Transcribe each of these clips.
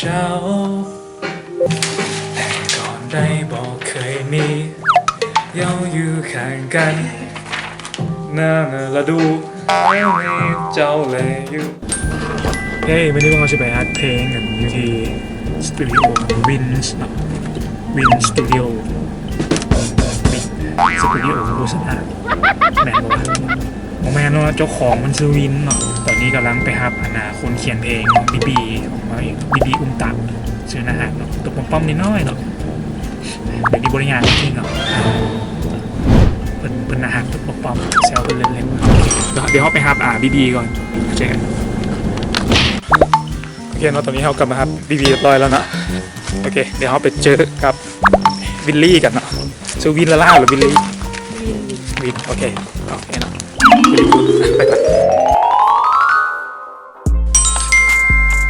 ເຈົ້າ ແຕ່ກ່ອນໄດ້ບໍ່ເຄີຍມີ ເຈົ້າຢູ່ຂ້າງກັນ ນານລະດູ ເຈົ້າແລຢູ່. ເອີ ມື້ນີ້ພວກເຮົາຊິໄປອັດເພງກັນຢູ່ທີ່ສະຕູດິໂອ ວິນ ເນາະ ວິນສະຕູດິໂອ ວິນສະຕູດິໂອ ໂຄສະນາ ແມ່ນບໍ່ວະ? ບໍ່ແມ່ນເນາະ ເຈົ້າຂອງມັນຊື່ວິນເນາະ. ຕອນນີ້ກຳລັງໄປຮັບອັນນ່າ ຄົນຂຽນເພງເນາະ ບີບີ ຂອງເຮົາເອງ ບີບີ ອຸມຕະ ຊື່ໜ້າຮັກເນາະ ຕົວປ້ອມໆນ້ອຍໆເນາະ. ດຽວນີ້ບໍ່ໄດ້ຍ່າງຈິງເນາະ ເພິ່ນ ເພິ່ນໜ້າຮັກ ຕົວປ້ອມໆ ແຊວເພິ່ນເລ່ນໆ. ດຽວເຮົາໄປຮັບ ອ່າ ບີບີກ່ອນ ເຈີກັນ. ໂອເຄເນາະ ຕອນນີ້ເຮົາກະມາຮັບບີບີຮຽບຮ້ອຍແລ້ວເນາະ. ໂອເຄ ດຽວເຮົາໄປເຈີກັບວິນລີກັນເນາະ. ຊື່ວິນລາລາ ຫຼືວິນລີ? ວິນ ວິນ ໂອເຄ ໂອເຄເນາະ ໄປກ່ອນ.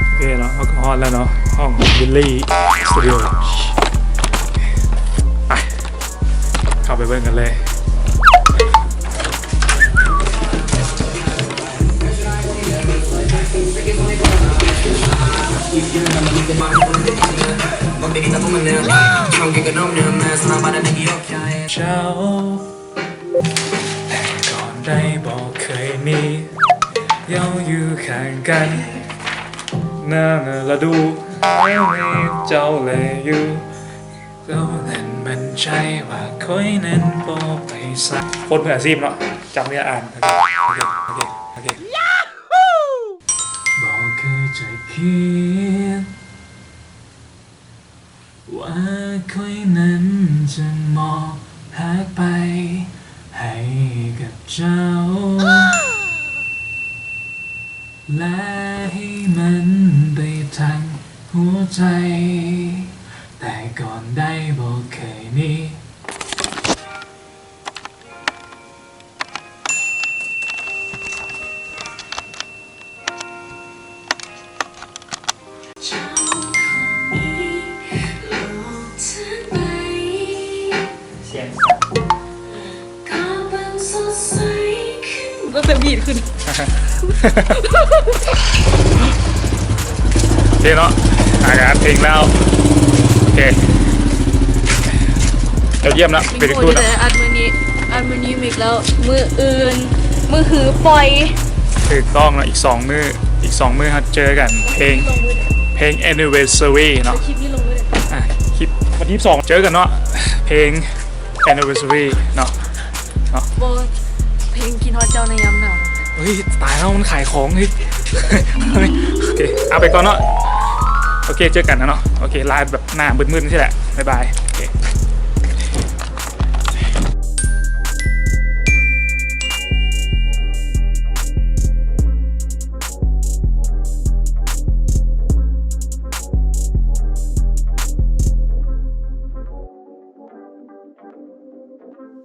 ໂອເຄເນາະ ເຮົາກະຮອດແລ້ວເນາະ ຫ້ອງວິນລີສະຕູດິໂອ ໄປ ເຂົ້າໄປເບິ່ງກັນເລີຍ. ເຈົ້າ ແຕ່ກ່ອນໄດ້ບໍ່ເຄີຍມີ ເຈົ້າຢູ່ຂ້າງກັນ ນານລະດູ ເຈົ້າແລຢູ່. ເຈົ້ານັ້ນໝັ້ນໃຈວ່າຂ້ອຍນັ້ນບໍ່ໄປໃສ. ໂຄດມືອາຊີບເນາະ ຈຳເນື້ອອ່ານ. ໂອເຄ ໂອເຄ ໂອເຄ ໂອເຄ ບໍ່ເຄີຍໃຈຜິດ ວ່າຂ້ອຍນັ້ນຈະມອບຫາກໄປໃຫ້ກັບເຈົ້າ ແລະໃຫ້ມັນໄປທັງຫົວໃຈ ແຕ່ກ່ອນໄດ້ບໍ່ເຄີຍມີ. ສຽງສັ່ນ ກໍເປັນບີດຂຶ້ນ ໂອເຄເນາະ ອັດເພງແລ້ວ ໂອເຄ ຍອດຢ້ຽມເນາະ ເປັນຄູ່ເນາະ ອັດມື້ນີ້ ອັດມື້ນີ້ມິກແລ້ວ ມື້ອື່ນ ມື້ຮືປ່ອຍ ຖືກຕ້ອງເນາະ ອີກສອງມື້ ອີກສອງມື້ເຮົາເຈີກັນ ເພງ ເພງ anniversary ເນາະ ຄລິບນີ້ລົງມື້ໃດ ອ່ະ ຄລິບວັນທີສິບສອງ ເຈີກັນເນາະ ເພງ anniversary ເນາະ ເນາະ ບໍ່ ເພງຄິດຮອດເຈົ້າໃນຍາມໜາວ ເຮີ້ຍ ຕາຍແລ້ວ ມັນຂາຍຂອງ ເຮີ້ຍ ໂອເຄ ເອົາໄປກ່ອນເນາະ ໂອເຄ ເຈີກັນນະເນາະ ໂອເຄ ລາຍແບບໜ້າມືດໆ ຊີ້ແຫຼະ ບາຍບາຍ ໂອເຄ.